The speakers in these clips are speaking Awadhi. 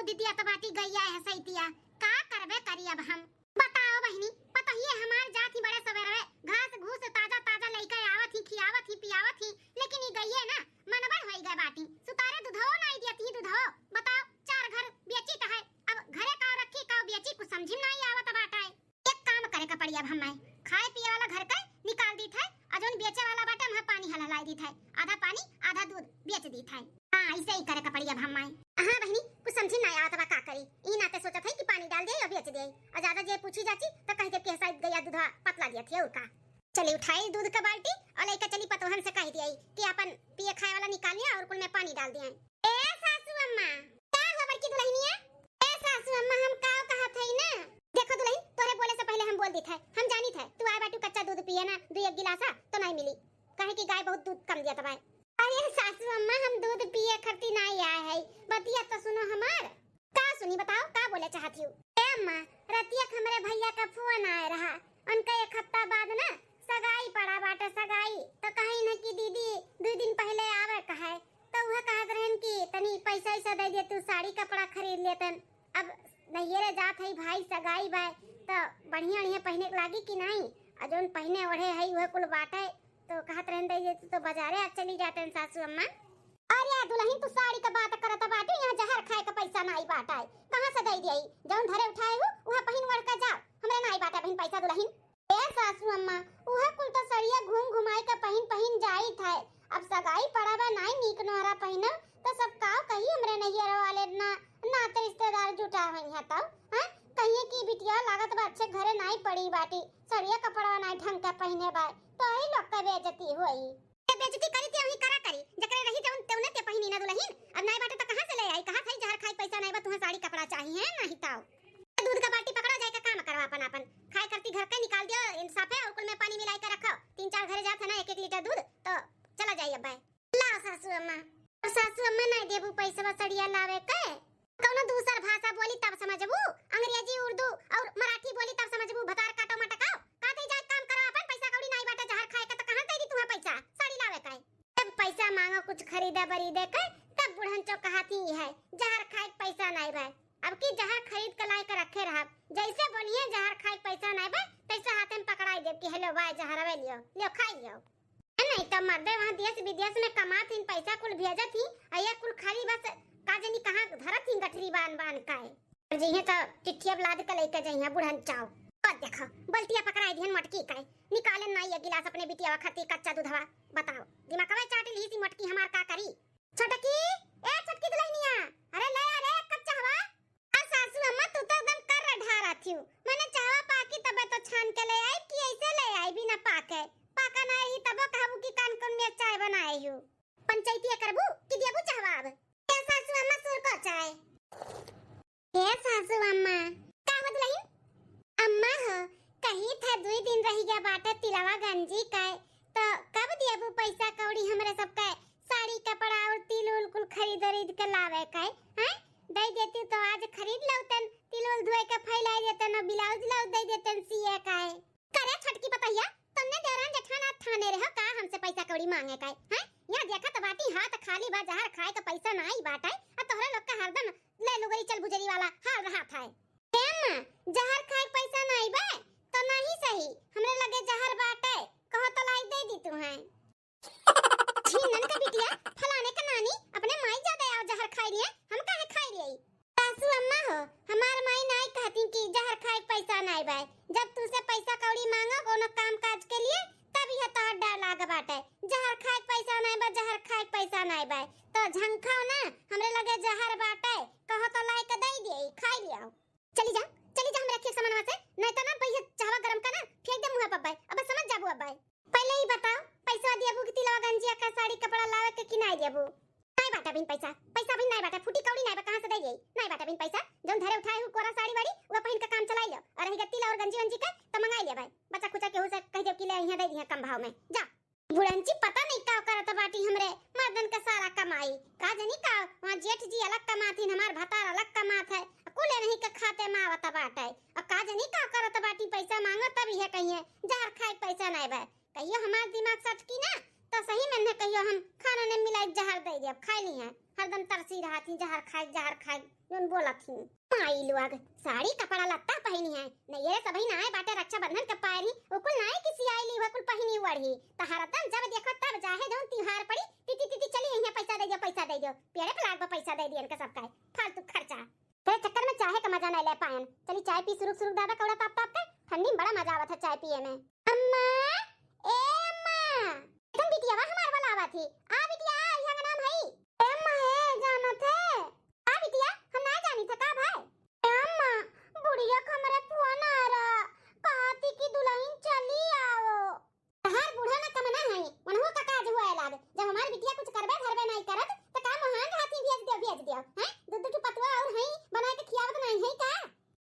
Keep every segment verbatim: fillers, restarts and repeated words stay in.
दितिया तो बाटी गइया है सैतिया, का करबे करी अब हम। बताओ बहिनी, पतोहिए हमार जात ही बड़े सवेरवे, घास घूस ताजा ताजा लइके आवत ही, खियावत ही, पियावत ही, लेकिन ई गइये ना मनबड़ होई गए बाटी, सुतारे दुधो नाई दियत ही दुधो। बताओ, चार घर बेची त है, अब घरे काव रखी काव बेची, कुछ समझी में नाई आवत बाटा है। एक काम करे के पड़ी अब हमें, खाए पिए वाला घर के निकाल दीत है, और जौन बेचे वाला बाटे, वहाँ पानी हलहलाई दीत है, आधा पानी आधा दूध बेच दीत है। हाँ, ऐसे ही करे के पड़ी अब हमें। हाँ बहिनी, कुछ समझी ना आवत बा का करी, ई नाते सोचत है कि पानी डाल दे और बेच दे, और ज्यादा जे पूछी जाची तो कह दे कि शायद गइया दूधवा पतला दिया थे और का। चली उठाई दूध का बाल्टी और लइका चली पतोहन से कह दिया कि अपन पिए खाए वाला निकाल लिया और कुल में पानी डाल दिया। ए सासू अम्मा, का हो बड़की दुल्हनिया? ए सासू अम्मा, हम का कहत हई ना, देखो दुल्हन, तोरे बोले से पहले हम बोल दीत है, हम जानित है तू आए बाटू कच्चा दूध पिए ना, दू एक गिलासा तो नहीं मिली, काहे कि गाय बहुत दूध कम दिया तबाय। अरे सासू अम्मा, हम दूध पिए खरती नहीं आए है, बतिया तो सुनो हमार। का सुनी, बताओ का बोले चाहत हूँ? ए अम्मा, रतिया के हमरे भैया का फोन आए रहा, उनका एक हफ्ता बाद ना सगाई पड़ा बाटे, सगाई। तो कही न कि दीदी दो दिन पहले आवे कहे, तो वह कहत रहन कि तनी पैसा ऐसा दे दे, तू साड़ी कपड़ा खरीद लेतन। अब नैहरे जात है भाई, सगाई बाय, तो बढ़िया बढ़िया पहने के लागी कि नहीं? आ जौन पहने ओढ़े है वह कुल बाटे, तो कहत रहन दे दे, तू तो बाजारे आज चली जातन सासू अम्मा। अरे दुल्हन, तू साड़ी का बात करत बाटी, यहाँ जहर खाए का पैसा नाई बाटा है, कहाँ से दे दिया? जौन धरे उठाए हो वह पहिन ओढ़ के जाओ, हमरे नाई बाटा बहिन पैसा दुल्हन। ए सासू अम्मा, उहे कुल तो सड़िया घूम घुमाई के पहिन पहिन जाइत है। अब सगाई पड़ा बा, नाई नीक नोहरा पहिनब, तो सब काव कही हमरे नैहर वाले ना, नाते रिश्तेदार जुटा हुई है तब, हैं? कहिए कि बिटिया लागत बा अच्छे घरे नाई पड़ी बाटी, सड़िया कपड़ा नाई ढंग के पहिने बा, तो यही लोग के बेइज्जती होई। ते बेइज्जती करी ते वही करा करी, जकरे रही जौन तेउने ते पहिनी ना दुल्हन। अब नाई बाटे तो कहाँ से ले आई? कहाँ से जहर खाई पैसा नाई बा, तुम्हें साड़ी कपड़ा चाहिए नहीं ताओ। दूध का बाल्टी पकड़ा जाए का काम करवा अपन अपन। खाए करती घर के निकाल दियो, इंसाफे और कुल में पानी मिलाई के रखो। तीन चार घरे जात है ना एक एक लीटर दूध, तो चला जाइए अब। लाओ सासू अम्मा। और सासू अम्मा नहीं देबू पैसा सड़िया लावे के? कौनो दूसर भाषा बोली तब समझबू, अंग्रेजी, उर्दू और मराठी बोली तब समझबू। भतार काटो मटकाओ, का दे जाए काम करो अपन, पैसा कौड़ी नहीं बाटे, जहर खाए के तो कहाँ दे दी तुम्हें पैसा साड़ी लावे के? जब पैसा मांगो कुछ खरीदे बरीदे के, तब बुढ़न चो कहाती है, जहर खाए के पैसा नहीं बा। अब की जहर खरीद के लाए के रखे रहब, जैसे बोलिए जहर खाए के पैसा नहीं बा, तैसे हाथे में पकड़ाई देब कि हेलो बाय जहर अबे लियो, लियो खाई लियो। नहीं तो मर्दे वहाँ देश विदेश में कमात हिन, पैसा कुल भेजत ही, आ ये कुल खाली बस का जनी कहाँ धरत ही गठरी बान बान का है। और जइहे तो चिट्ठिया लाद के लेके जइहे बुढ़न चाओ। और देखो, बल्टिया पकड़ाई दिहन मटकी का है, निकाले नाई ये गिलास अपने बिटिया खातिर कच्चा दूधवा। बताओ, दिमागवा चाट ली सी मटकी हमार का करी। छोटकी, ए छोटकी दुल्हनिया, अरे ले आ रे कच्चा हवा। आ सासू अम्मा, तू तो एकदम कर ढारा थियू। मैंने चाहवा पाकी तबे तो छान के ले आई कि ऐसे ले आई बिना पाके? पाका ना ही तबो कहबू कि कान कौन में चाय बनाए हूँ। पंचायती करबू कि देबू चाहवा अब? ए सासू अम्मा, सुर को चाय। हे सासू अम्मा। का हो दुल्हन? अम्मा हो, कही था दुई दिन रह गया बाटे तिलवा गंजी का, तो कब देबू पैसा कौड़ी हमरे सबके साड़ी कपड़ा और तिल उल कुल खरीद उरीद के लावे के, हैं? दे देती तो आज खरीद लौतन, तिल उल धोए के फैलाई देतन और ब्लाउज लाउज दे देतन सिए का। करे छोटकी पतोहिया, तन्ने देवरान जेठान आप ठाने रहो का हमसे पैसा कौड़ी मांगे का, हैं? यहाँ देखा तो बाटी हाथ खाली बा, जहर खाए के पैसा नाई बाटे, आ तोहरे लोग का हरदम ले लुगरी चल बुजरी वाला हाल रहा था। ए अम्मा, जहर खाए के पैसा नाई बा, तो नहीं सही, हमरे लगे जहर बाटे, कहो तो लाई दे दी तू हैं। झीनन का बिटिया, फलाने का नानी, अपने माई ज्यादा आओ जहर खाई लिए, हम काहे खाई लिए? सासू अम्मा हो, हमार माई नाई कहती कि जहर खाए के पैसा नाई बा। जब तुमसे पैसा कौड़ी मांगो कोनो काम काज के लिए, तब यह तोहर डर लाग बाटे। जहर खाए के पैसा नाई बा, जहर खाए के पैसा नाई बा। तो झंखाओ ना, हमरे लगे जहर बाटे, कहो तो लाई के दे दिए, खाई लियो। चली जा, चली जा हमरे खेत सामानवा से, नहीं तो ना भैया चाहवा गरम का ना फेंक दे मुँह पर बाय। अब समझ जाबू अब बाय। पहले ही बताओ, पैसा देबू कि तिलवा गंजिया का साड़ी कपड़ा लावे के कि नहीं देबू? नहीं बाटा बिन पैसा, पैसा भी नहीं बाटा, फूटी कौड़ी नहीं बा, कहाँ से दे यही? नहीं बाटा बिन पैसा, जौन धरे उठाए हूँ कोरा साड़ी वाड़ी, वो पहन के काम चलाई लो, और रही तिल और गंजी वंजी के तो मंगाई ले भाई, बच्चा खुचा केहू से कह दे कि ले यहाँ दे दिया कम भाव में, जा। बुढ़ंची पता नहीं का करत बाटी हमरे मर्दन के सारा कमाई। का जनी का वहाँ जेठ जी अलग कमात हिन, हमार भतार अलग कमात है, कुले नहीं के खाते में आवत बाटे। और का जनी का करत बाटी, पैसा मांगो तब यह कहिए, "जहर खाए पैसा नहीं बा।" कहियो हमार दिमाग सटकी ना, तो सही में ने कहियो हम खाना ने मिलाई जहर दे दिया, खाई नहीं है। हरदम तरसी रहत ही, जहर खाई, जहर खाई, जौन बोलत ही। माई लोग साड़ी कपड़ा लत्ता पहिनी है, नैहरे सबही नाय बाटे रक्षाबंधन के पारी, उ कुल नाय कि सियाइली, उ कुल पहिनी ओढ़ी। त हरदम जब देखो तब चाहे जौन तिहार पड़ी, तिती तिती चली यहाँ पैसा दे दियो, पैसा दे दियो, पेड़े पे लाग बा पैसा दे दियो इनके सबका है, फालतू खर्चा। तेरे चक्कर में चाहे का मजा नहीं ले पायन। चली चाय पी सुरुक सुरुक दादा कौड़ा ताप ताप के, ठंडी में बड़ा मजा आवत है चाय पिए में। अम्मा, ए अम्मा। एकदम बिटिया बा हमार वाला आवत ही। आ बिटिया, आ, यहाँ का नाम है। ए अम्मा हे, जानत है। आ बिटिया, हम ना जानी था का भाई। ए अम्मा, बुढ़िया का हमरे फोन आ रहा। कहती कि दुल्हन चली आओ। तहार बूढ़ा ना कमना है, उनहु का काज हुआ लाग। जब हमार बिटिया कुछ करबे धरबे नहीं करत, त का मोहान हाथी भेज दियो, भेज दियो, हैं? दू दू ठो पतवा और हैं, बनाए के खियावत नहीं है का?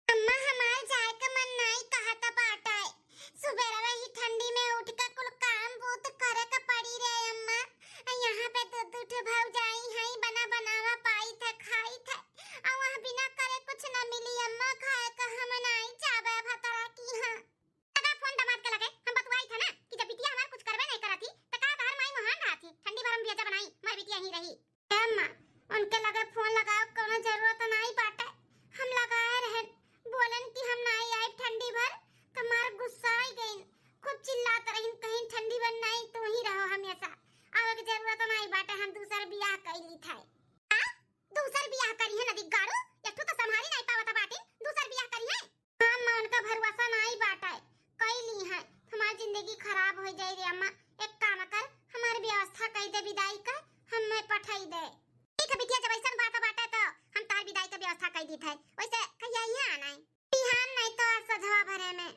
अम्मा, हमार जाए के मन नहीं कहत बाटे। सुबेरवे ही ठंडी में उठ के कुल काम बूत करे के पड़ी रे अम्मा। आ यहाँ पे दू दू ठो भौजाई हैं, बना बनावा पाई थे, खाई थे। आ वहाँ बिना करे कुछ न मिली अम्मा, खाए का हम नहीं चाहबे भतरा की हाँ। लगा फोन दामाद के लगे, हम बतुआई था ना कि जब बिटिया हमार कुछ करबे नहीं करत ही, त का तहार माई मोहान रहत ही, ठंडी भर हम भेजा बनाई, हमार बिटिया ही रही। ए अम्मा, उनके लगे फोन लगाओ, कोनो जरूरत नहीं बाटे। हम लगाए रहे, बोलन कि हम नहीं आए ठंडी भर, त मार गुस्सा आई गई, खूब चिल्लात रहीन, कहीं ठंडी भर नहीं, तू ही रहो हमेशा, आवे के जरूरत नहीं बाटे, हम दूसर बियाह कैली था। आ? दूसर बियाह करी है नदी गाड़ू, एक ठो तो संभाली नहीं पावत बाटे, दूसर बियाह करी है। हाँ, अम्मा, उनका भरोसा नाई बाटे, कई ली है, हमार जिंदगी खराब हो जाई रे अम्मा। एक काम कर, हमार व्यवस्था कई दे विदाई का, हमें पठाई दे। ठीक है बिटिया, जब ऐसन बात बाटे तो हम तार विदाई का व्यवस्था कई दी थे। वैसे कहिया यहाँ आना है? बिहान नहीं तो आज सझवा भरे में।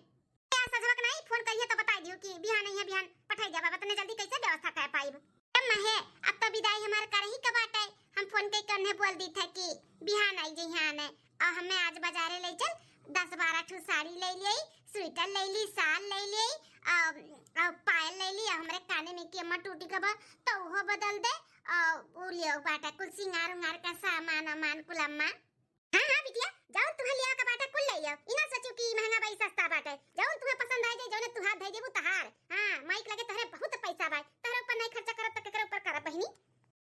आज सझवा के नहीं, फोन करिए तो बताई दियो कि बिहान नहीं है, बिहान पठाई दे। अब इतने जल्दी कैसे व्यवस्था कर पाइब? अम्मा हे, अब तो विदाई हमार करही के बाटे। हम फोन कई के उन्हें बोल दी थे कि बिहान आई जइहे आने। और हमें आज बाजारे ले चल, दस बारह ठो साड़ी ले ली, स्वेटर ले ली, शाल ले ली, और, और पायल ले ली, और हमरे काने में की अम्मा टूटी के बा, तो वो बदल दे। और वो लियो बाटे कुल सिंगार उंगार का सामान वामान कुल अम्मा। हाँ, हाँ, बिटिया, जौन तुहे लिया के बाटे, कुल ले लियो। ई ना सोचू कि महंगा बाई, सस्ता बाटे। जौन तुहे पसंद आए जाए, जौने तू हाथ धई देबू, तहार। हाँ, माइक लगे तोहरे बहुत पैसा बाय, तोहरे ऊपर नहीं खर्चा करब, त केकरे ऊपर करब, बहिनी?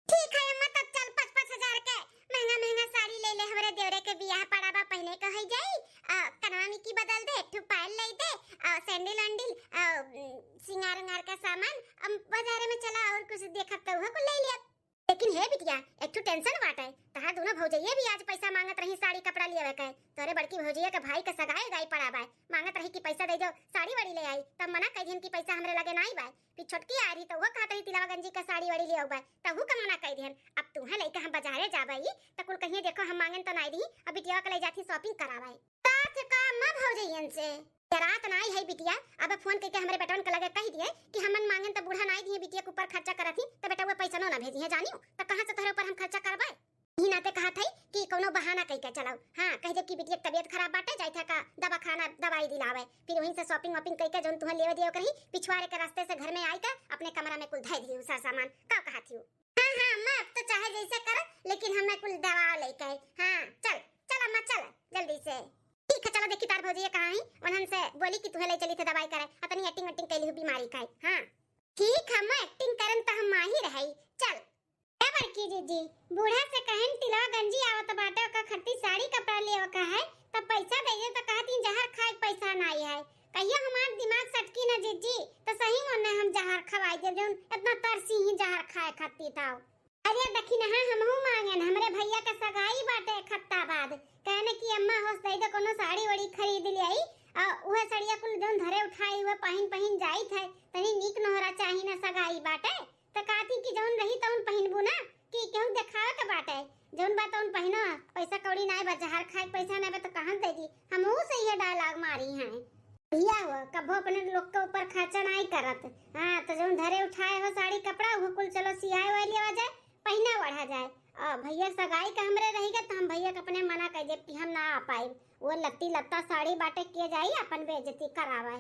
ठीक है अम्मा, तब चल, पाँच पाँच हजार के महंगा महंगा साड़ी ले ले, हमरे देवरे के बियाह पड़ा बा, पहने के होई जाई। आ, कनवा में की बदल दे, एक ठो पायल ले दे, आ, सैंडल वैंडल, आ, उम, सिंगार उंगार का सामान, हम बाजारे में चला और कुछ देखब, तो वो कुल ले लिया। लेकिन हे बिटिया, एक ठो टेंशन बाटे, तहार दोनों भौजइये भी आज पैसा मांगत रही साड़ी कपड़ा लियावे के। तोरे बड़की भौजइया के भाई के सगाई उगाई पड़ा बाय, मांगत रही कि पैसा दे दो, साड़ी वाड़ी ले आई, तब मना कर दिहन कि पैसा हमरे लगे नाई बाय। फिर छोटकी आ रही तो वो कहत रही तिलवा गंजी का साड़ी वाड़ी ले आऊ बाय, तहू का मना कर दिहन। अब तू है लइका हम बाजारे जाबे त कुल कहिए देखो हम मांगन तो नाई दी, अब बिटिया के ले जाती shopping करावे। साथ का अम्मा भौजइयन से डरात नाई है बिटिया। अब फोन करके हमरे बेटवन के लगे कह दिए कि हमन मांगन त बूढ़ा नाई दिए, बिटिया के ऊपर खर्चा करत ही, त बेटा वो पैसा नो ना भेजी है जानियो, त कहाँ से तोहरे ऊपर हम खर्चा करबे? यही नाते कहत है कि कौनो बहाना कह के चलाओ। हाँ, कह दे कि बिटिया के तबीयत खराब बाटे, जाई था का दवाखाना दवाई दिलावे, फिर वहीं से shopping वॉपिंग कह के जौन तुहन लेवे दियो करही, पिछवाड़े के रास्ते से घर में आई का अपने कमरा में कुल धै दी उ सार सामान। का कहत ही? हाँ, हाँ, अम्मा, अब तो चाहे जैसे कर, लेकिन हमें कुल दवा लेके आई। हाँ, चल, चल अम्मा, चल, जल्दी से। ठीक है, चलो देखी तार भौजी कहाँ ही, उन्हन से बोली कि तुहे ले चली थे दवाई करे, अतनी acting वैक्टिंग कैली हूँ बीमारी का है। हाँ, ठीक है अम्मा, acting करन तो हम माहिर है। चल। ए बड़की जीजी, बूढ़ा से कहन तिलवा गंजी आवत बाटे, ओकर खत्ती साड़ी कपड़ा लेवे का है, तब पैसा दे दे, तो कहती जहर खाए के पैसा नाई है। कहियो हमार दिमाग सटकी न जीजी, तो सही मने हम जहर खवाई दे, जौन इतना तरसी ही जहर खाए खत्ती था। अरे दखिनहा हमहू मांगेन, हमरे भैया के सगाई बाटे एक हफ्ता बाद। कहने कि अम्मा होस दे दे कोनो साड़ी वाड़ी खरीद ले आई, आ उहे सड़िया कुल जौन धरे उठाई उहे पहिन पहिन जाई थे। तनी नीक नोहरा चाही ना सगाई बाटे। त काथी कि जौन रही तौन पहिनबू ना कि केहू देखावे के बाटे। जौन बा तौन पहिनो, पैसा कौड़ी नाय बा, जहर खाए के पैसा नाय बा त कहाँ से दे दी? हमहू से ये dialogue मारी हैं। भैया हो, कभो अपने लोग के ऊपर खर्चा नाई करत। हाँ, त जौन धरे उठाए हो साड़ी कपड़ा, वो कुल चलो सियाए वाए लिया जाए, पहिना ओढ़ा जाए। आ, भैया सगाई का हमरे रही गए, त हम भैया के अपने मना कर देब कि हम ना आ पाइब। वो लत्ती लत्ता साड़ी बाटे के जाई, अपन बेइज्जती करावे।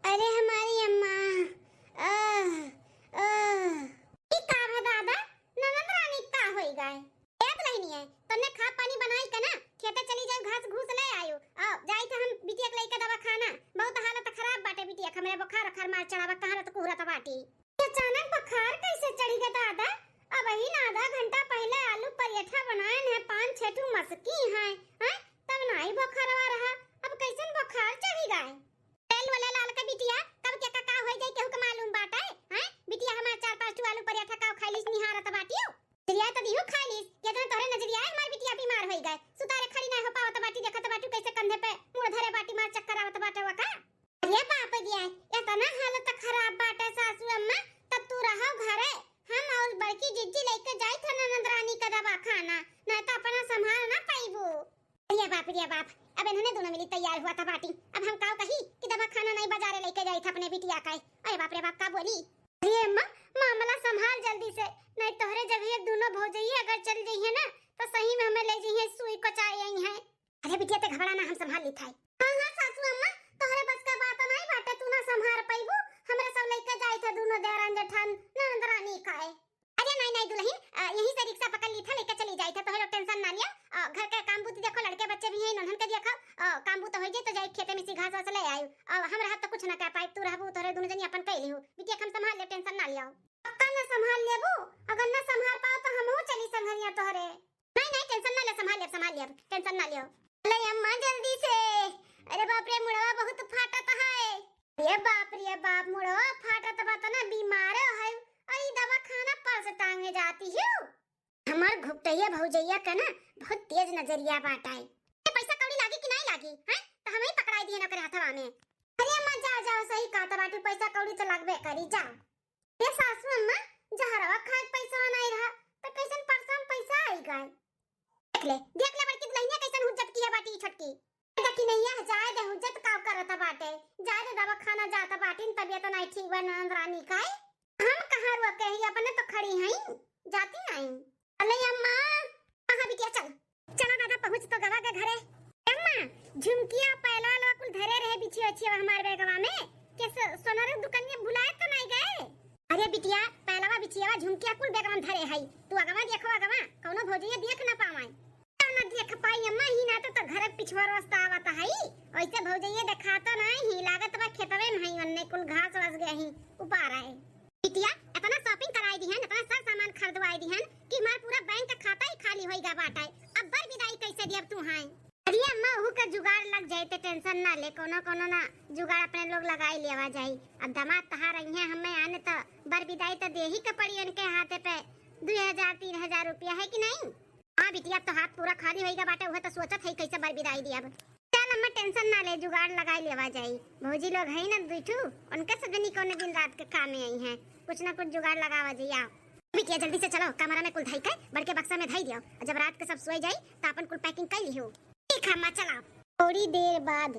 अरे हमारी अम्मा, आह, आह। ई का है दादा, ननद रानी का होई गए? ए दुल्हनिया, तन्ने खा पानी बनाई के ना, खेते चली जाओ, घास घूस ले आयो। आ, जाई थे हम बिटिया के लेके दवाखाना। बहुत हालत खराब बाटे बिटिया के, हमरे बुखार उखार मार चढ़ावा, कहाँ रत कुहरत बाटी। अचानक बुखार कैसे ई है, हैं? तब नाही बोखारवा रहा, अब कैसन बोखार चढ़ी गए? तेल वाला लाल का बिटिया, कब के का, का होई जाई, केहू के मालूम बाटे, हैं? बिटिया हमार चार पाँच ठो आलू पराठा का खाइलिस, निहारत बाटियो। नजरिया तो दिहू खाइलिस, केतना तोहरे नजरिया है, हमार बिटिया बीमार होई गए। सुतारे खड़ी नाही हो पावत बाटी, देखत बाटू कैसे कंधे पे मुड़ धरे बाटी, मार चक्कर आवत बाटे वका। अरे बाप रे, एतना हालत खराब बाटे सासू अम्मा, तब तू रहो घरे, हम और बड़की जिज्जी लेके जाई था ननद रानी का दवाखाना, नहीं तो अपना संभाल ना पाइबू। अरे बाप रे बाप, अब इन्होंने दोनों मिली तैयार हुआ था बाटी, अब हम काव कही कि दवाखाना नहीं बाजारे लेके जाई था अपने बिटिया का। अरे बाप रे बाप, का बोली? अरे अम्मा, मामला संभाल जल्दी से, नहीं तोहरे जगह दोनों भौजइये अगर चल जइहे ना, तो सही में हमें ले जइहे सुई कोचाए आई हैं। अरे बिटिया, ते घबरा ना, हम संभाल ली थाई। हाँ, हाँ, सासू अम्मा, तोहरे बस का बात नाई बाटे, तू ना संभाल पइबू, हमरे सब लइके जाई था दोनों देवरान जेठान ननद रानी खाए। अरे नाई, नाई दुलहिन, अ, यहीं से रिक्शा पकड़ ली था, लइके चली जाई था, तोहरे लोग tension ना लियो, अ, घर के काम बूत देखो, लड़के बच्चे भी हैं, नन्हन के देखो, अ, काम बूत हो जाए तो जाई खेते में से घास वास ले आयु, अ, हम रहब तो कुछ ना कर पाई, तू रहबू, तोहरे दोनों जनी अपन कह लिहू, बिटिया के हम संभाल ले, tension ना लियो। पक्का ना संभाल लेबू, अगर ना संभाल पाओ तो हमहू चली संघरिया तोहरे। नहीं, नहीं, tension ना ले, संभाल लेब, संभाल लेब, tension ना लियो। अरे अम्मा, जल्दी से। अरे बाप रे, मुड़वा बहुत फाटत है। ये बाप रे बाप, मुड़वा फाटत बा त ना, बीमार है। अरे दवाखाना पर से टांगे जाती हूँ। हमार घुपटैया भौजैया का ना बहुत तेज नजरिया बाटा है। ये पैसा कौड़ी लागी कि नहीं लागी, हैं? तो हम ही पकड़ाई दिए ना ओकरे हथवा में। अरे अम्मा, जाओ, जाओ, सही कहत बाटू, पैसा कौड़ी तो लगबे करी, जाओ। ए सासू अम्मा, जहरवा खाए के पैसा नहीं रहा, तो कैसन परसा में पैसा आई गए? देख ले, देख ले बड़की दुल्हनिया कैसन हुज्जत किया बाटी छोटकी। देखी नहीं है, जाए दे हुज्जत का करत बाटे, जाए दे दवाखाना जात बाटी, तबियत नहीं ठीक बा ननद रानी का। हम कहाँ रोके ही, अपने तो खड़ी हैं, जाती नहीं। अले अम्मा, हाँ बिटिया चल, चला दादा, पहुँच तो गवा के घरे। अम्मा, झुमकिया, पैला, लो कुल धरे रहे बिछिया उछिया हमार बैगवा में। के स-, सोनार दुकानिया भुलाए तो नहीं गए? अरे बिटिया, पैलवा बिछिया, झुमकिया कुल बैगवा में धरे है। तू अगवा देखो अगवा, कौनो भौजैया देख ना पावे। ना देख पाई अम्मा, ही ना तो, तो घर के पिछवा रास्ता आवत है। वैसे भौजैया देखा तो नहीं, लागत बा खेतवे में है, ओन्ने कुल घास वास गए ही उपार है। बिटिया, इतना shopping कराई दिहन, इतना सर सामान खरीदवाई दिहन कि हमार पूरा बैंक का खाता ही खाली होई गा बाटे। अब बर विदाई कैसे दियब तू हैं? अरे अम्मा, ओहू का जुगाड़ लग जाए, ते tension ना ले, कोनो कोनो ना जुगाड़ अपने लोग लगाई लेवा जाई। अब दामाद तहार अइहें, हमें आने त बर विदाई त देही के पड़ी उनके हाथे पे दुई हजार तीन हजार रुपया, है कि नहीं? हाँ बिटिया, अब तो हाथ पूरा खाली होई गा बाटे, उहे तो सोचत है कैसे बर विदाई दियब। चल अम्मा, tension ना ले, जुगाड़ लगाई लेवा जाई। भौजी लोग है ना दुई ठू, उनके सब जनी कौनो दिन रात के काम में आई हैं, कुछ ना कुछ जुगाड़ लगावा जाई। आओ बिटिया, जल्दी से चलो, कमरा में कुल धई के बड़के बक्सा में धई दियो, और जब रात के सब सोए जाई तो अपन कुल packing कर लिहो। ठीक है अम्मा, चलाओ। थोड़ी देर बाद।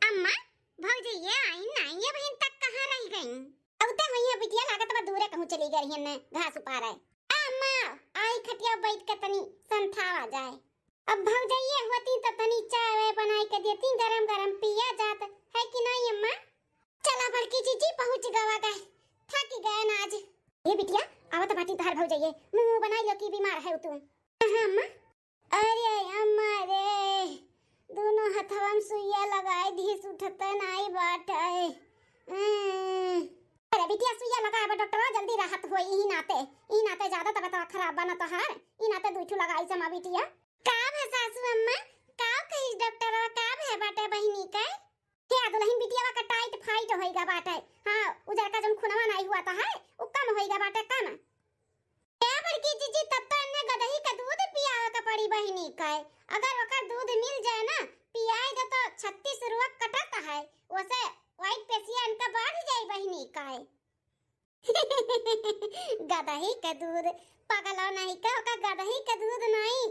अम्मा, भौजी ये आई ना, ये बहन तक कहाँ रह गई? अब तो हुई है बिटिया, लागत बा दूरे कहूँ चली गई है, घास उपार है। अम्मा, आई खटिया बैठ के तनी संथावा जाए। अब भौजइये होती त तनी चाय वाय बनाई के देती, गरम गरम पिया जात, है कि नहीं अम्मा? चला बड़की जीजी, पहुँच गवा गए, थक गए ना आज। ये बिटिया, आवत बाटी तहार भौजइये, मुँह बनाई लो कि बीमार है तू। हाँ अम्मा। अरे अम्मा रे, दोनों हथवा में सुइया लगाई दी, उठते नहीं बाटे। हम्म। अरे बिटिया, सुइया लगाए बा डॉक्टर, जल्दी राहत होई, ई नाते, ई नाते ज्यादा तबियत खराब बा ना तोहार, ई नाते दुई ठू लगाई समा बिटिया। का भे सासू अम्मा, का कही डॉक्टर, का भे बाटे बहिनी के? क्या दुल्हन बिटिया का टाइट फाइट होइगा बाटे, हाँ, उजर का जौन खुनवा नहीं हुआ था है, वो कम होइगा बाटे, कम। ए बड़की जीजी, तब तो इन्हें गदही का दूध पियावे के पड़ी बहिनी के। अगर ओकर दूध मिल जाए ना, पियाए दे तो छत्तीस रोग कटत है, ओसे वाइट पेशिया इनका बढ़ जाई बहिनी के। गदही के दूध, पगलो नहीं के, ओकर गदही के दूध नहीं,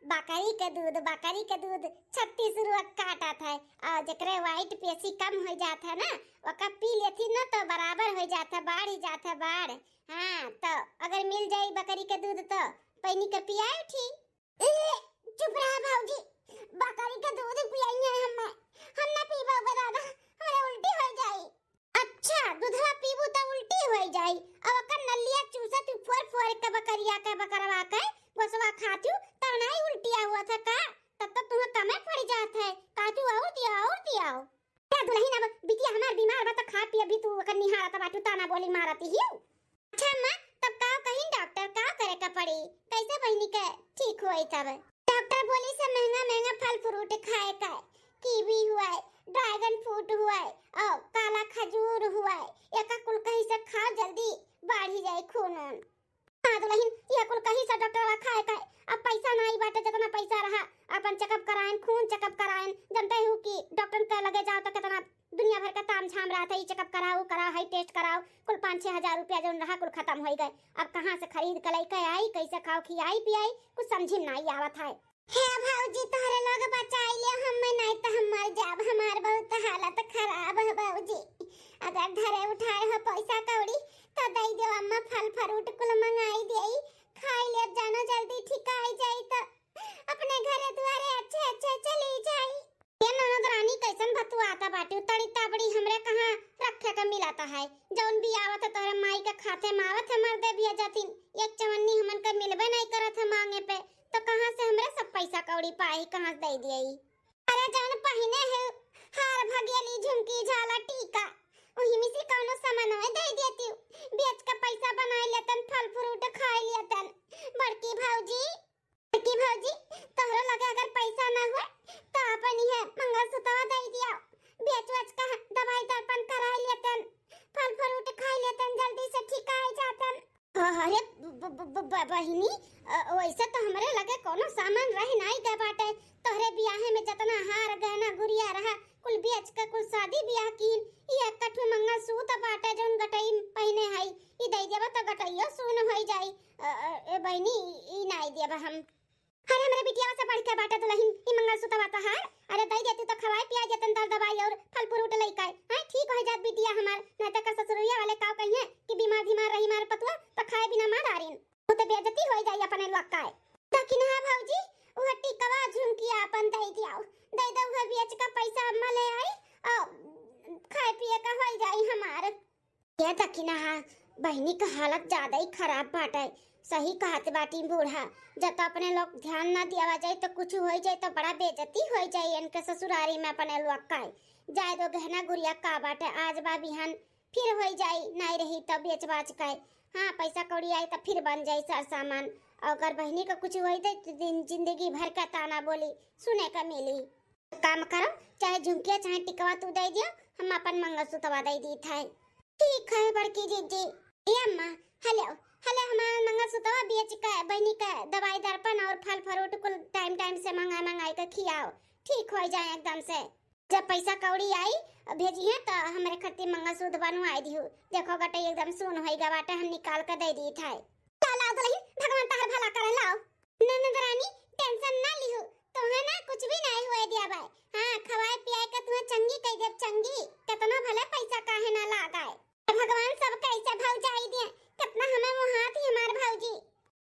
बकरी के दूध, बकरी के दूध छत्तीस रोग काटत है। और जेकरे वाइट पेशी कम हो जात है ना, ओकर पी लेती ना तो बराबर हो जात है, बढ़ जात है, बढ़। हाँ, तो अगर मिल जाई बकरी के दूध तो पैनी के पियाए उठी। ए, चुप रहा भौजी, बकरी के दूध पियाई है हमें, हम ना पीबो बे दादा, हमरे उल्टी हो जाई। अच्छा, दूधवा पीबू त उल्टी हो जाई, अब ओकर नलिया चूसत फोर फोर के बकरिया के बकरवा के गोसवा खातू, तब नहीं उल्टिया हुआ था का? तब तो तुम्हें कमे पड़ जात है, कातू और दिया, और दिया। ए दुल्हन, अब बिटिया हमार बीमार बा, त खा पी, अभी तू ओकर निहारत बाटू, ताना बोली मारत ही। अच्छा अम्मा, तब का कहीं डॉक्टर, का करे का पड़ी, कैसे बहिनी के ठीक होई तब? तो डॉक्टर बोली से महंगा महंगा फल फ्रूट खाए का, कीवी हुआ है, ड्रैगन फ्रूट हुआ है, और काला खजूर हुआ है, एका कुल कहीं से खाओ, जल्दी बढ़ी जाए खून वून। हाँ दुलहिन, ये कुल कहीं से डॉक्टर खाए का, अब पैसा नाई बाटे, जितना पैसा रहा अपन चेकअप कराएन, खून चेकअप कराएन। जानते हो कि डॉक्टर के लगे जाओ तो कितना दुनिया भर का ताम झाम रहत है, ई चेकअप कराओ, कराओ, हाई टेस्ट कराओ, कुल पाँच छह हजार रुपया जौन रहा कुल खत्म हो गए। अब कहाँ से खरीद के लेके आई, कैसे खाओ, खियाई पियाई, कुछ समझी में नाई आवत है। हे भौजी, तोहरे लोग बचाई ले, हम नहीं तो हम मर जाब, हमार बहुत हालत खराब है भौजी। अगर धरे उठाए हो पैसा कौड़ी तो दे दो अम्मा, फल फ्रूट कुल मंगाई दे, खाई ले जानो, जल्दी ठिकाई जाई तो अपने घरे दुआरे अच्छे अच्छे चली जाई। ये ननद रानी कैसन भतुआता बाटी, तड़ी ताबड़ी हमरे कहाँ रखे के मिलाता है। जौन भी आवत है तोहरे माई के खाते में आवत है, मर दे बिया जातिन। एक चवन्नी हमन के मिलबे नहीं करत है मांगे पे, तो कहाँ से हमरे सब पैसा कौड़ी पाई, कहाँ से दे दिए? अरे जौन पहिने है हार भगेली झुमकी झाला टीका, वही में से कौनो सामान है दे देती, बेच के पैसा बनाई लेतन, फल फ्रूट खाई लेतन। बड़की भौजी, बड़की भौजी, तोहरो लगे अगर पैसा ना हो तो अपन ये मंगलसूत्रवा दे दिया, बेच बेच के दवाई दर्पण कराई लेतन, फल फ्रूट खाई लेतन, जल्दी से ठीक आ जातन। अरे ब-, ब-, ब-, ब-, बहिनी, अ, वैसे तो हमरे लगे कोनो सामान रह नाई गए बाटे। तोहरे बियाहे में जितना हार गहना गुरिया रहा, कुल बेच के कुल शादी बियाह कीन। ई एक कठू मंगलसूत्र बाटे जौन गटई पहिने हई, ई दे देबा तो गटइयो सुन होई जाई। अ, अ, ए बहिनी, ई, ई नाई देबा हम। अरे हमरे बिटिया से बढ़ के बाटे दुलहिन, ई मंगलसूत्र बात है। अरे दे देती तो खवाए पियाए देतन, दर दवाई और फल फ्रूट लइके। हैं, ठीक हो जात बिटिया हमार, नहीं तो का ससुरिया वाले काव कहिए कि बीमार धीमार रही मार पतुआ, तो खाए बिना मार आरिन। वो तो बेइज्जती हो जाई अपने लोग का। दखिनहा भौजी, वह टिकवा झुमकी आपन दे दियाओ, दे दो, वह बेच का पैसा अम्मा ले आई, और खाए पिए का हो जाई हमार। ये दखिनहा, बहिनी का हालत ज्यादा ही खराब बाटे। सही कहत बाटी बूढ़ा, जब तो अपने लोग ध्यान ना दियावा जाए तो कुछ हो जाए तो बड़ा बेइज्जती हो जाए इनके ससुरारी में अपने लोग का। जाए दो गहना गुरिया का बाटे, आज बा बिहान फिर होई जाई, नाई रही तो बेच बाच के, हाँ, पैसा कौड़ी आई तो फिर बन जाई सर सामान। और अगर बहिनी का कुछ होई तो दिन जिंदगी भर का ताना बोली सुने का मिली। काम करो, चाहे झुमकिया चाहे टिकवा तू दे दियो, हम अपन मंगलसूत्रवा दे दी था। ठीक है बड़की जीजी। ए अम्मा, हेलो, हेलो, हमारा मंगलसूत्रवा बेच के बहिनी का दवाई दर्पण और फल फ्रूट कुल टाइम टाइम से मंगा मंगाई के खियाओ, ठीक हो जाए एकदम से। जब पैसा कौड़ी आई, भेजिहे, तो हमरे खातिर मंगलसूत्र बनवाई दिहु। देखो गटई एकदम सुन होई गवा बाटे, हम निकाल के दे दी था। लाओ, लाओ दुलहिन, भगवान तहर भला करे, लाओ। ननद रानी, टेंशन ना लिहु, तोहे ना कुछ भी नहीं हुए दिया बाय। हाँ, खवाए पियाए के तुहे चंगी कह देब, चंगी। कितना भले पैसा काहे ना लागाए, भगवान सबके ऐसे भौजाई दिए, कितना हमें वो हाथ ही हमार भौजी।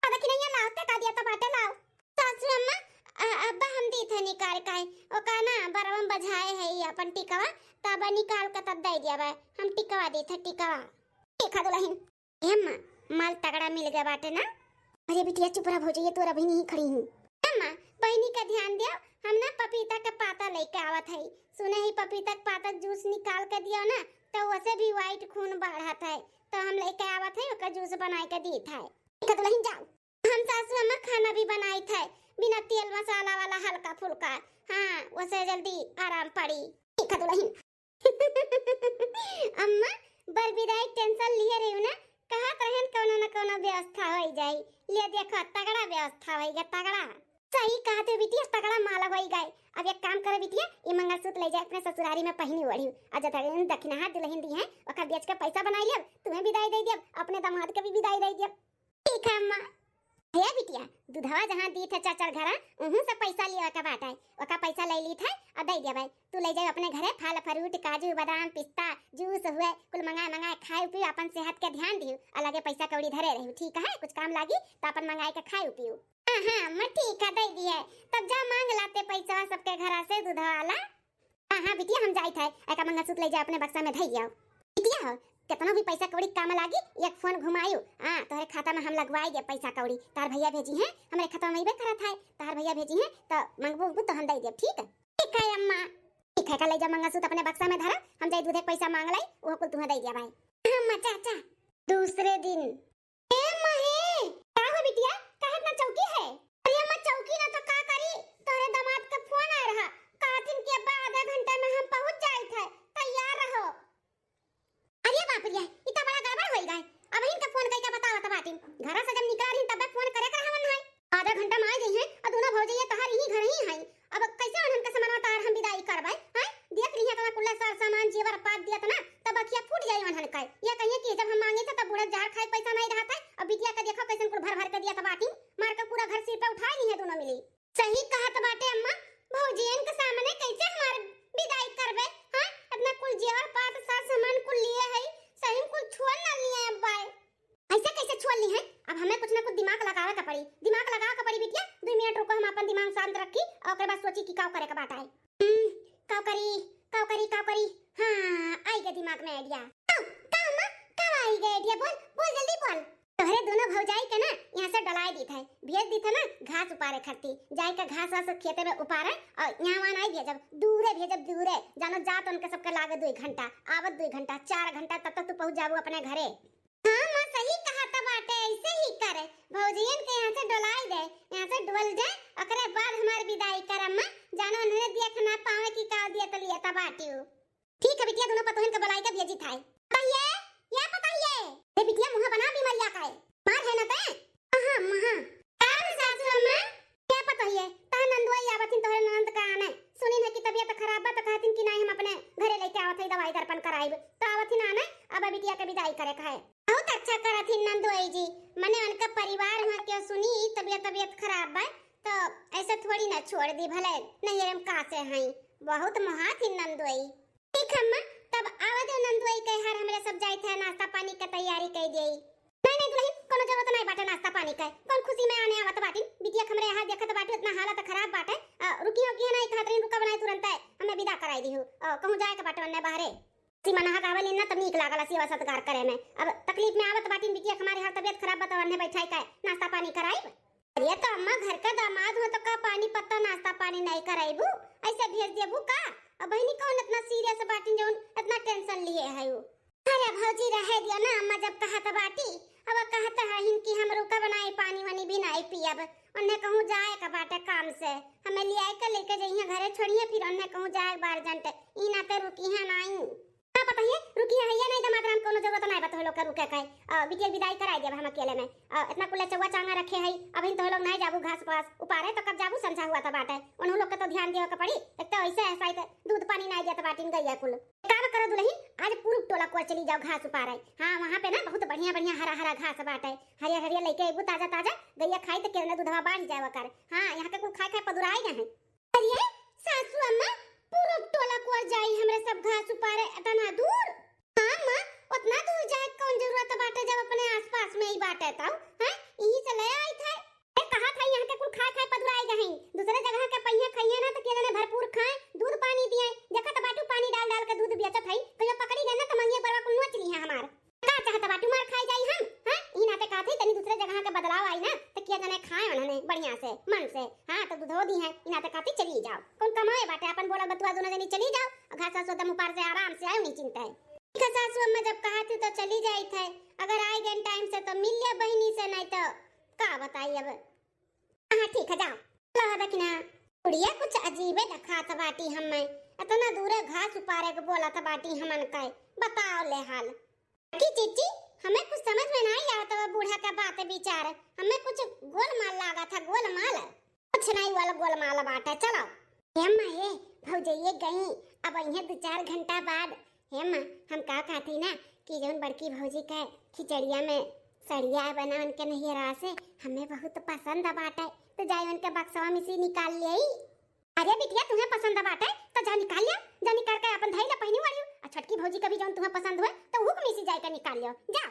अब देखी नहीं लाओ, ते का दिया तो बाटे लाओ। सासू अम्मा, अ-, अब्बा हम दी थे निकाल काहे, ओका ना बरवम बजाए है ये अपन टिकवा, तब निकाल के तब दे दिया बा, हम टिकवा दी थे टिकवा। ठीक है दुलहिन। ए अम्मा, माल तगड़ा मिल गया बाटे ना? अरे बिटिया चुप रह भौजी, ये तोरा बहिनी ही खड़ी हूँ। अम्मा, बहिनी का ध्यान दियो, हम ना पपीता का पाता लेके आवत है। सुने ही पपीता का पाता जूस निकाल के दियो ना, तो वसे भी वाइट खून बढ़त है, तो हम लेके आवत है, ओकर जूस बनाए के दीत है। ठीक है दुलहिन जाओ। हम सासू अम्मा खाना भी बनाइत है, बिना तेल मसाला वाला हल्का फुल्का। हाँ, वसे जल्दी आराम पड़ी। ठीक है दुलहिन। अम्मा, बर विदाई टेंशन लिए रही ना, कहत रहन कौनो न कौनो व्यवस्था होई जाई। ले देखो, तगड़ा व्यवस्था होई गया, तगड़ा। सही कहत हो बिटिया, तगड़ा माल होई गए। अब एक काम करो बिटिया, ये मंगलसूत्र ले जाए अपने ससुरारी में पहनी ओढ़ी। आ जब दखिनहा दुलहिन दी है, ओका बेच के पैसा बनाई लियब, तुम्हें विदाई दे दियब, अपने दामाद के भी विदाई दे दियब। ठीक है अम्मा। हे बिटिया, दूधवा जहाँ दी थे चाचर घरा, उहू से पैसा लिया का बाटे, ओका पैसा ले ली थे और दे दिया भाई। तू ले जाओ अपने घरे फल फ्रूट, काजू बादाम पिस्ता, जूस हुए, कुल मंगाए मंगाए खाए पियो, अपन सेहत के ध्यान दियो, अलगे पैसा कौड़ी धरे रही, ठीक है? कुछ काम लागी तो अपन मंगाए के खाए पियो। हाँ हाँ अम्मा, ठीक है, दे दिए। तब जा मांग लाते पैसा सबके घरा से दूधवा वाला। हाँ हाँ बिटिया, हम जाइत है, एका मंगलसूत्र ले जा अपने बक्सा में धई जाओ। बिटिया हो, कितनो भी पैसा कौड़ी काम लागी, एक फोन घुमायो। हाँ, तोहरे खाता में हम लगवाई दे पैसा कौड़ी। तार भैया भेजी हैं, हमरे खाता में अइबे करत है। तार भैया भेजी हैं, तो मंगबू उंगबू तो हम दे देब, ठीक है? ठीक है अम्मा। ठीक है, का ले जा मंगलसूत्र अपने बक्सा में धरा, हम जाई दूधे के पैसा मांग लाई, वो कुल तुम्हें दे दिया भाई। अम्मा, चाचा। दूसरे दिन। ए माँ हे, का हो बिटिया, काहे इतना चौकी है? अरे अम्मा, चौकी ना तो का करी, अम्मा, भौजियन के सामने कैसे हमार विदाई करबे? हाँ, इतना कुल जेवर पात, साज सामान कुल लिए है, सही में कुल छोड़ ना लिए अब्बा। ऐसे कैसे छोड़ ली है? अब हमें कुछ ना कुछ दिमाग लगावे का पड़ी, दिमाग लगावे का पड़ी बिटिया। दो मिनट रुको, हम अपन दिमाग शांत रखी और ओकरे बाद सोची कि का करे के बात है। हम्म, का करी, का करी, का करी? हाँ, आई गया दिमाग में आइडिया। का, का अम्मा, का आई गया आइडिया? बोल, बोल, जल्दी बोल। तोहरे दोनों भौजाई के ना यहाँ से डोलाए दीत है, भेज दीत है ना घास उपारे खातिर। जाए के घास वास खेते में उपारे और यहाँ वहाँ नहीं भेजब, दूरे भेजब, दूरे। जानो जात उनके सबके लागे दो घंटा, आवत दो घंटा, चार घंटा, तब तक तू पहुँच जाबू अपने घरे। हाँ माँ, सही कहत बाटे, ऐसे ही करे। भौजियन के यहाँ से डोलाई दे, यहाँ से डोल जाए, ओकरे बाद हमार विदाई कर अम्मा। जानो उन्हें देख ना पावे कि का दिया तो लिया तब बाटियो। ठीक है बिटिया, दोनों पतोहन के बुलाई के भेजी थाई। पतोहिए, या पतोहिए। ए बिटिया, मुँह बना बीमारिया का है। मार है ना ते? हाँ, हाँ। का रे सासू अम्मा? क्या पतोहिए? तह नंदुआई आवत हिन तोहरे ननद का आने। सुनिन है कि तबियत खराब बा तो कहतिन कि नहीं हम अपने घरे लेके आवत है दवाई दर्पण कराइब। तो आवत हिन आने, अब बिटिया के विदाई करे का है। बहुत अच्छा करत हिन नंदुआई जी। मने उनका परिवार हुआ क्यों सुनी तबियत, तबियत खराब बा तो ऐसे थोड़ी ना छोड़ दी, भले नहीं हम का से हैं। बहुत मोहात हिन नंदुआई। ठीक है अम्मा, तब आवा दे नंदुआई के हर हमरे सब जाइत है, नाश्ता पानी के तैयारी कई देई। नहीं, नहीं दुल्हन, कोनो जरूरत नहीं बाटे नाश्ता पानी के। कौन खुशी में आने आवत बाटिन? बिटिया के हमरे यहाँ देखत बाटू, इतना हालत खराब बाटे। आ, रुकी हो कि है नहीं, कहत रही रुका बनाए तुरंत है, हमें विदा कराई दिहू। आ, कहूँ जाए के बाटे वन्ने बाहरे। सीमा नहा गावे लेना तो नीक लागल सेवा सत्कार करे में। अब तकलीफ में आवत बाटिन बिटिया के हमारे हर तबियत खराब बा तो वन्ने बैठाई के नाश्ता पानी कराई। अरे तो अम्मा घर का दामाद हो तो का पानी पत्ता नाश्ता पानी नहीं कराइबू? ऐसे भेज देबू का? अब बहिनी कौन इतना सीरियस बाटिन जौन इतना टेंशन लिए है उ? अरे भौजी रहे दियो ना अम्मा, जब कहत बाटी अब कहत हहिन कि हम रुका बनाए पानी वानी भी नहीं पियब, उन्हें कहूँ जाए का बाटे काम से, हमें ले आए के लेके जइहे घरे छोड़िए, फिर उन्हें कहूँ जाए बार जंट ई नाते रुकी है नहीं। का पता है, रुकी है, ये नहीं दमाद राम, कोनो जरूरत नहीं बा तोह लोग के रुके के। अ, बिटिया के विदाई कराई देब हम अकेले में। अ, इतना कुल चौवा चांगा रखे है, अभी तोह लोग नहीं जाबू घास पास उपारे तो कब जाबू, संझा हुआ तो बाटे। उन्हों लोग के तो ध्यान देवे के पड़ी। एक तो ऐसे ऐसा ही तो दूध पानी नहीं देत बाटिन गैया कुल। काम करो दुल्हन, आज पूरुब टोला को चली जाओ घास उपारे। हाँ, वहाँ पे ना बहुत बढ़िया बढ़िया हरा हरा घास बाटे। हरियर हरियर लेके अइबू ताजा ताजा, गैया खाई तो केतना दूधवा बढ़ जाए ओकर। हाँ, यहाँ के कुल खाए खाए पदुराई गए हैं। अरे सासू अम्मा, पूरब टोला को जाई हमरे सब घास उपारे इतना दूर? हाँ अम्मा, उतना दूर जाए कौन जरूरत बाटे जब अपने आसपास में ही बाटे तब, हैं? यही से ले आई थे। ए, कहा था यहाँ के कुल खाए खाए पदुराई गए हैं। दूसरे जगह के पहिए खाइए ना तो के जने भरपूर खाए, दूध पानी दिए। देखा तो बाटू पानी डाल डाल के दूध बेचत है, कहियो पकड़ी गए ना तो मंगिए बड़वा कुल नोच ली है हमार। का चाहत बाटू, मार खाई जाई हम? हाँ? ई नाते कहत हई, तनी दूसरे जगह के बदलाव आई ना, तो किया जाने खाए उन्होंने बढ़िया से, मन से। हाँ, तो दूधो दी है, ई नाते कहत हई, चली जाओ। कौन कमाए बाटे, अपन बोला बतुआ दोनों जनी चली जाओ, घास वास एकदम ऊपर से आराम से आयो, नहीं चिंता है। ठीक है सासू अम्मा, जब कहत हई तो चली जाइत है, अगर आए गए टाइम से तो मिल लिया बहिनी से, नहीं तो का बताई अब। हाँ, ठीक है, जाओ। चलो, है कि ना? बुढ़िया कुछ अजीबे देखात बाटी हमें। इतना दूरे घास उपारे के बोलत बाटी हमन के। बताओ ले हाल। कि जीजी, हमें कुछ समझ में नहीं आवत बा बूढ़ा के बात विचार। हमें कुछ गोलमाल लागत है, गोलमाल। कुछ नहीं वाला गोलमाल बाटे, चलो। हे अम्मा, हे भौजइये गई, अब अइहें दो चार घंटा बाद। हे अम्मा, हम का कहत हई ना कि जौन बड़की भौजी के खिचड़िया में सड़िया बना उनके नैहरा से, हमें बहुत पसंद बाटे, तो जाई उनके बक्सवा में से निकाल लियाई। अरे बिटिया, तुम्हें पसंद बाटे तो जा निकाल लिया, जा निकाल के अपन धई ले पहिनी वाली। आ छोटकी भौजी के भी जौन तुम्हें पसंद हुए तो उहू के में से जाए के निकाल लियो, जा।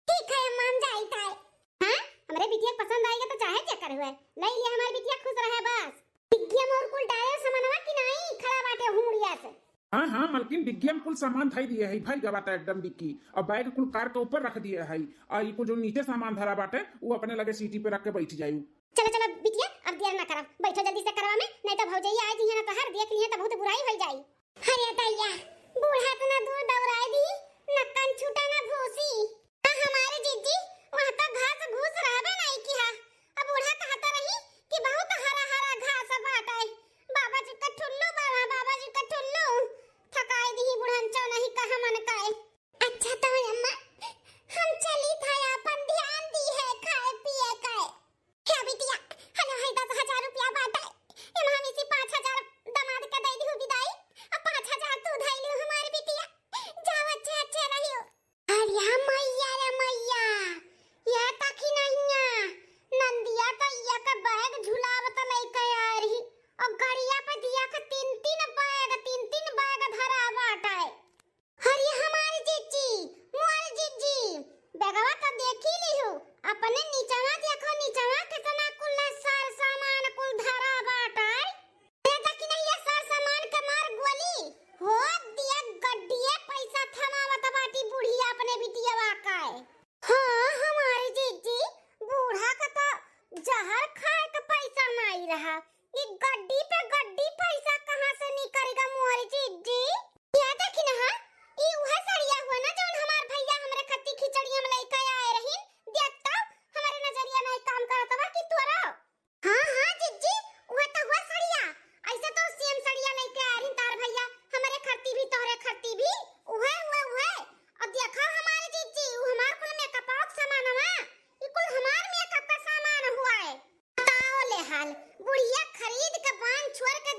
ठीक है अम्मा, हम जाइत है। हाँ, हमरे बिटिया के पसंद आएगा तो चाहे जेकर हुए, ले लिया, हमारी बिटिया खुश रहे बस। डिग्गिया में और कुल डाले सामानवा कि नहीं, खड़ा बाटे हुमुड़िया से। हाँ, हाँ, मलकिन, डिग्गिया में कुल सामान धई दिए है, भर गवा बाटे एकदम डिग्गी। और बैग कुल कार के ऊपर रख दिए है। और ई कुल जो नीचे सामान धरा बाटे, वो अपने लगे सीटी पे रख के बैठ जायू। चलो, चलो बिटिया, अब देर ना करब, बैठो जल्दी से करवा में, नहीं तो भौजइया आ जइहे ना तो हर देख लिए तो बहुत बुराई हो जाई। अरे दैया, बूढ़ा इतना दूर दौड़ाई दी, न कन छूटा न भूसी। आ हमारे जीजी, वहाँ तो घास घूस रहबे नहीं किहा। अब बूढ़ा कहता रही कि बहुत हरा हरा घास बाटे। बाबा जी का ठुल्लू बाबा, बाबा जी का ठुल्लू। थकाई दी बुढ़न चौ नहीं कहा मन काए। अच्छा तो अम्मा, हम चली था अपन ध्यान दी है खाए पिए का। हे बिटिया, हलो है दस हजार रुपया बाटे, एमा हम इसी पाँच हजार दामाद के दे दिहु विदाई, अब पाँच हजार तू धई लिहु हमार बिटिया।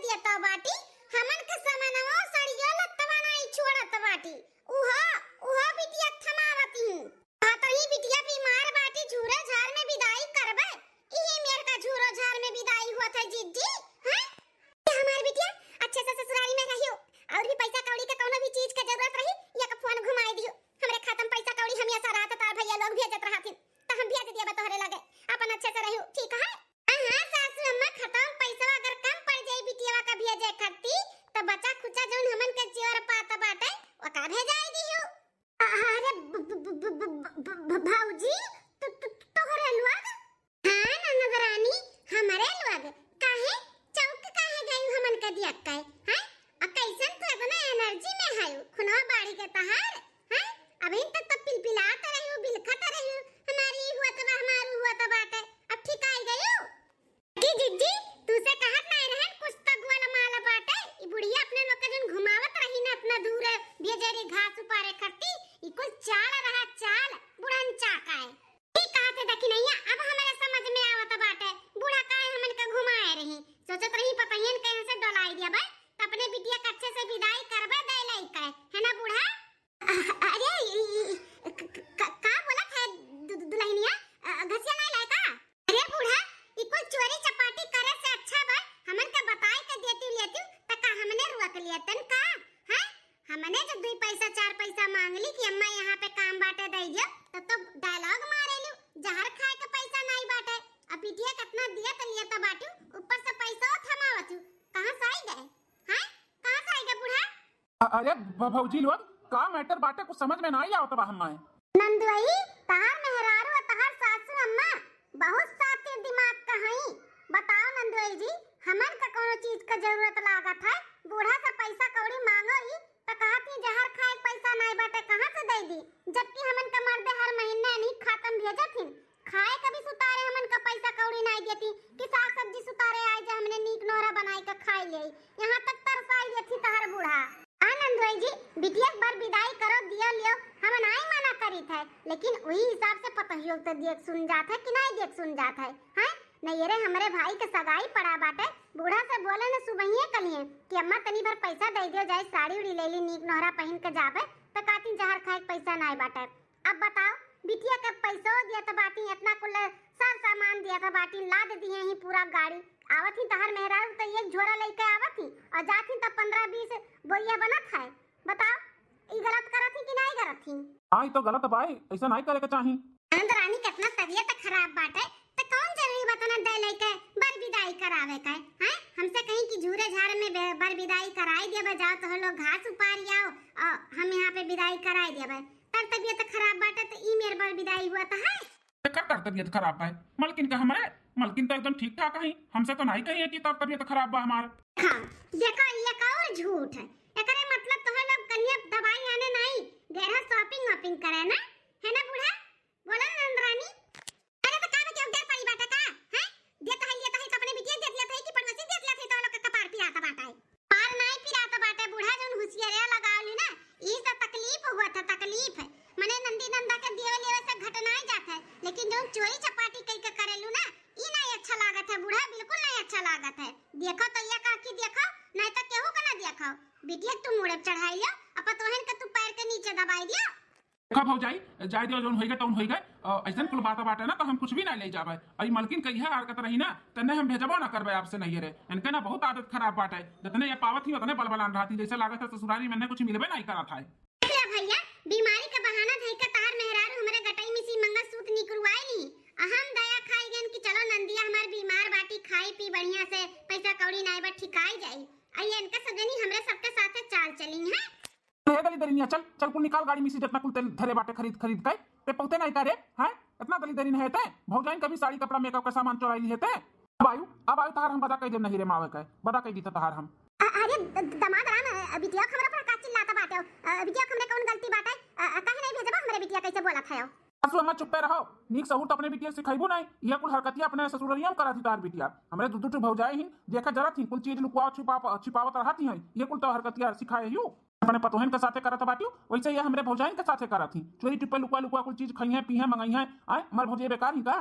देत बाटी, हमन के समनवा सड़ियो लत्तवा नाई छोड़त बाटी। उहो, उहो बिटिया थमावत ही। कहत ही बिटिया बीमार बाटी, झूरे झार में बिदाई करबे। इही मेर का झूरो झार में बिदाई हुआ था जिज्जी, हैं? ये हमार बिटिया अच्छे से ससुरारी में रहियो, और भी पैसा कौड़ी के कौनो भी चीज के जरूरत रही, या के फोन घुमाई दियो। हमरे खाता में पैसा कौड़ी हमेशा रहत तार भैया लोग भेजत रहथिन, त हम भेज दिया तोहरे लगे, अपन अच्छे से रहियो, ठीक है? हाँ, हाँ, सासू अम्मा, खतम पैसा अगर कम पड़ जाई बिटिया का भेजे खाती, त बचा खुचा जौन हमन के जेवर पात बाटे, ओका भेजाई दियो। अरे ब-, ब-, ब-, ब-, ब-, ब-, ब-, भौजी, तू, तू, तोहरे लोग? हाँ, ननद रानी, हमरे लोग। काहे? चौक काहे गई हमन के दियक्का है? हैं? आ कैसन तू इतना एनर्जी में है? खुनवा बाढ़ी के तहार? हैं? अभी तक तो पिलपिलात रही हो, बिलखत रही हो, हमारी हुआ तो बा, हमारू हुआ तो बाटे। अब ठीक आई गई हो? की जिज्जी, तू से कहत नाई रहन, कुछ तो गोलमाल बाटे। ई बुढ़िया अपने लोग के जन घुमावत रही ना इतना दूर, भेजे रे घास उपारे खरती, ई कुल चाल रहा चाल, बुढ़न चाका है। ई कहत है दखिनैया, अब हमारे समझ में आवत बाटे, बूढ़ा काहे हमन के घुमाए रही। सोचत रही पतहियन के यहाँ से डोलाई दिया बे, त अपने बिटिया के अच्छे से विदाई करबे दे लई के, है ना बूढ़ा? अरे, ई, ई, क-, क-, क-, का बोलत है दु-, दु-, दुल्हनिया? अ, घसिया नहीं लाए का? अरे बूढ़ा, ई कुल चोरी चपाटी करे से अच्छा बा, हमन के बताए के देती लेती, त का हमने रोक लेतन का? हैं? हमने जब दुई पैसा चार पैसा मांग ली कि अम्मा यहाँ पे काम बाटे दे दियो, तब तो डायलॉग मारे लू, जहर खाए के पैसा नहीं बाटे। अब बिटिया कितना दिया त लिया त बाटू, ऊपर से पैसा थमावत हूँ, कहाँ से आई गए? हैं? कहाँ से आई गए बूढ़ा? अ-, अरे भ-, भौजी लोग, का मैटर बाटे, कुछ समझ में नाई आवत बा हमारे। नंदुई, तहार मेहरारू और तहार सासू अम्मा बहुत सातिर दिमाग का हई। बताओ नंदुई जी, हमन का कोनो चीज का जरूरत लागत है, बूढ़ा से पैसा कौड़ी मांगो ही तो कहत ही जहर खाए के पैसा नाई बाटे, कहाँ से दे दी, जबकि हमन का मर्दे हर महीने नहीं खातन भेजत हिन। खाए के भी सुतारे हमन का पैसा कौड़ी नाई देती कि साग सब्जी सुतारे आए जे हमने नीक नोहरा बनाई के खाई ले। यहाँ तक तरसाई देती तहर बूढ़ा। आ नंदोई जी, बिटिया के बर विदाई करो, दियो लियो, हम नाई मना करीत है, लेकिन वही हिसाब से पतहियो तो देख सुन जात है कि नाई देख सुन जात है, हैं? नहीं रे, हमरे भाई के सगाई पड़ा बाटे, बूढ़ा से बोले न सुबहिए कलिए कि अम्मा तनी भर पैसा दे दियो, जाए साड़ी उड़ी ले ली, नीक नोहरा पहिन के जाबे, तो काती जहर खाए के पैसा नाई बाटे। अब बताओ, बिटिया के पैसो दियत बाटी, इतना कुल सर सामान दियत बाटी, लाद दिए ही पूरा गाड़ी। आवत ही तहर मेहरारू त एक झोरा लेके आवत ही और जात ही त पन्द्रह बीस बोरिया बनत है। बताओ, ई गलत करत ही कि नाई करत ही? हाँ, ई तो गलत बाई, ऐसा नाई करे के चाही। आनंद रानी कितना तबीयत खराब बाटे, त कौन जरूरी बा तना दे लेके बर विदाई करावे का, हैं? हमसे कहीं कि झूरे झार में बे-, बर विदाई कराई देबे, जाओ तो लोग घास उपार आओ, और हम यहाँ पे विदाई कराई देबे। तर तबीयत खराब बाटे त ई मेर बर विदाई हुआ त है। एकर कर तबीयत खराब बा? मलकिन का हमरे? मलकिन तो एकदम ठीक ठाक है, हमसे तो नाई कही है कि तब तबीयत खराब बा हमार। हाँ, देखो, ये का और झूठ है। एकरे मतलब तोहे लोग कहिए दवाई आने नाई, गैर शॉपिंग वॉपिंग करे ना, है ना बूढ़ा? बोला ना नंदरानी। अरे तो का बा, केहू डर पड़ी बाटे का? हैं? देत है, लेत है, तो अपने बिटिया देत लेत है कि पड़ोसी देत लेत है, तो लोग के कपार पिरात बाटे। पार नाई पिरात बाटे, बूढ़ा जौन हुसियरिया लगावली ना, ई से तकलीफ हुआ था, तकलीफ। मने नंदी नंदा के दिए लेवे से घट नाई जात है, लेकिन जौन चोरी चपाटी कई के करेलू ना, ई नाई अच्छा लागत है बूढ़ा, बिल्कुल नाई अच्छा लागत है। देखो तो ये काकी देखो, नाई तो केहू के ना देखो। बिटिया के तू मुड़े चढ़ाई लियो, अब पतोहन के तू पैर के नीचे दबाई दियो। देखा भौजाई, जाए दियो, जौन होइगे तौन होइगे। अ, ऐसन कुल बात बाटे ना, तो हम कुछ भी ना ले जाबे। अई मलकिन कहिया हरकत रही ना, तन्ने हम भेजबो ना करबे आपसे नैहरे। इनके ना बहुत आदत खराब बाटे, जितने ये पावत ही उतने बलबलान रहती, जैसे लागत है ससुरारी में इन्हें कुछ मिलबे नहीं करत है। देख ले भैया, बीमारी का बहाना धई के तहार मेहरारू हमरे गटई में से मंगलसूत्र निकरवाई ली, आ हम दया खाई गन कि चलो नंदिया हमार बीमार बाटी, खाई पी बढ़िया से, पैसा कौड़ी नाई बा, ठिकाई जाई। आ ये इनके सजनी हमरे सबके साथे चाल चली हैं। ए दलिदरिनिया, चल, चल कुल निकाल गाड़ी में से जितना कुल तेल धरे बाटे खरीद, खरीद के। ते पौते नहीं का रे, हैं? इतना दलिदरिन है ते? भौजाइन का भी साड़ी कपड़ा मेकअप का सामान चोराई ली है ते? अब आयु, अब आयु तहार हम बदा कह देब नहीं रे मावे के, बदा कह दी तहार हम। अ-, अरे द-, द-, दमाद राम, अ, बिटिया के हमरा पर का चिल्लाता बाटे हो? अ, बिटिया के हमरे कौन गलती बाटे? अ, अ, काहे नहीं भेजबा हमरे बिटिया, कैसे बोलत है हो? सासू अम्मा चुप्पे रहो, नीक सहूर तो अपने बिटिया सिखाइबो नहीं, ये कुल हरकतिया अपने ससुररिया में करा थी तहार बिटिया। हमरे दू दू ठो भौजाई ही, देखा जरा थी, कुल चीज लुकवा छुपा, छिपावत रहती हैं, ये कुल तो हरकतिया सिखाए यू। अपने पतोहन के साथे करत बाटियो, वैसे ये हमरे भौजाइन के साथे करत ही। चोरी चुप्पे लुकवा लुकवा कुल चीज खइहें, पीहें, मंगइहें। आय, हमार भौजाई बेकार ही का?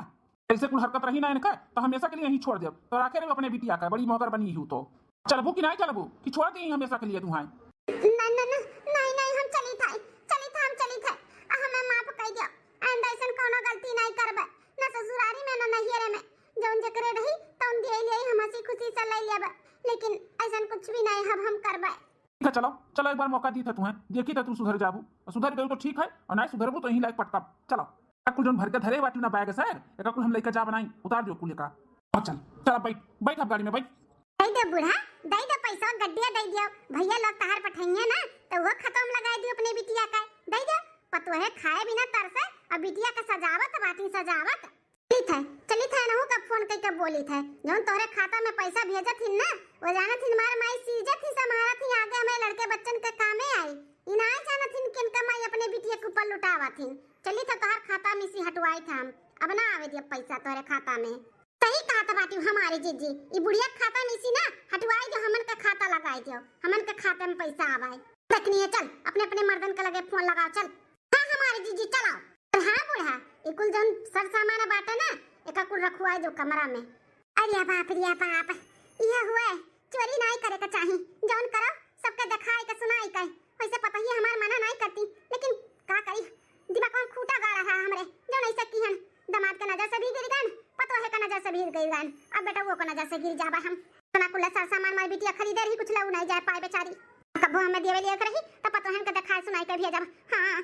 ऐसे कुल हरकत रही ना इनका, तो हमेशा के लिए यहीं छोड़ देब। तो राखे रहे अपने बिटिया का, बड़ी मोहगर बनी ही हूँ तो। चलबू कि नाहीं चलबू, कि छोड़ दी हमेशा के लिए तुहां? नहीं, नहीं, नहीं, नहीं, नहीं, हम चली थे, चली थे, हम चली थे। आ, हमें माफ कर दियो। आइंदा ऐसन कौनो गलती नहीं करबे। ना ससुरारी में, ना नैहरे में। जौन जेकरे रही, तौन दिए लिए हम हंसी खुशी से ले लेबे। लेकिन ऐसन कुछ भी नहीं अब हम करबे। ठीक है, चलो, चलो, एक बार मौका दी थे तुहां, देखी थे तू सुधर जाबू। और सुधर गयू तो ठीक है, और नहीं सुधरबू तो यहीं लायक पटकब। चलो। कुल जौन भर के धरे बाटू ना बैग से, एका कुल हम लेके जाब नाहीं, उतार दियो कुल एका। और चल, चल अब बैठ, बैठ अब गाड़ी में बैठ। दे दे बूढ़ा, दे दे पैसा, गड्डिया दे दियो। भैया लोग तहार पठइहे ना, तो वो खतम लगाए दियो अपने बिटिया का। दे दे, पतोहे खाए बिना तरसे, अब बिटिया का सजावत बाटी सजावत। चलित है, चलित है, नहु का फोन कइके बोलित है। जौन तोहरे खाता में पैसा भेजत हिन ना, वो जानत हिन मार माई सीजत ही संभारत ही आगे हमें लड़के बच्चन के कामे आई। ई नाय जानत हिन किनका माई अपने बिटिया के ऊपर लुटावत हिन। चलित है तोहर खाता में से हटवाई था हम, अब ना आवे दिया पैसा तोहरे खाता में। सही कहत बाटी हमारे जीजी, ई बुढ़िया के खाता में से ना हटवाई दो, हमन के खाता लगाई दो, हमन के खाते में पैसा आवे। देखनी है, चल अपने अपने मर्दन के लगे फोन लगाओ, चल। हाँ हमारे जीजी चलाओ। हाँ बूढ़ा, ई कुल जौन सर सामान बाटे ना, एका कुल रखवाई दो कमरा में। अरे बाप रे बाप, यह हुए, चोरी नाई करे के चाही। जौन करो, सबके देखाई के सुनाई के। वैसे पतोहिया हमार मना नाई करती, लेकिन का करी, दिमाग में खूंटा गाड़ा है हमरे, जौन ऐसे किहन। दामाद के नजर से भी गिर गन, पतोहे के नजर से भी गिर गन, अब बेटा वो के नजर से गिर जाबा हम। इतना कुल सर सामान मार बिटिया खरीदे रही, कुछ लऊ नाई जाए पाए बेचारी। कबो हमें देवे लिए रही, तो पतोहन के देखाई सुनाई के भेजब। हाँ।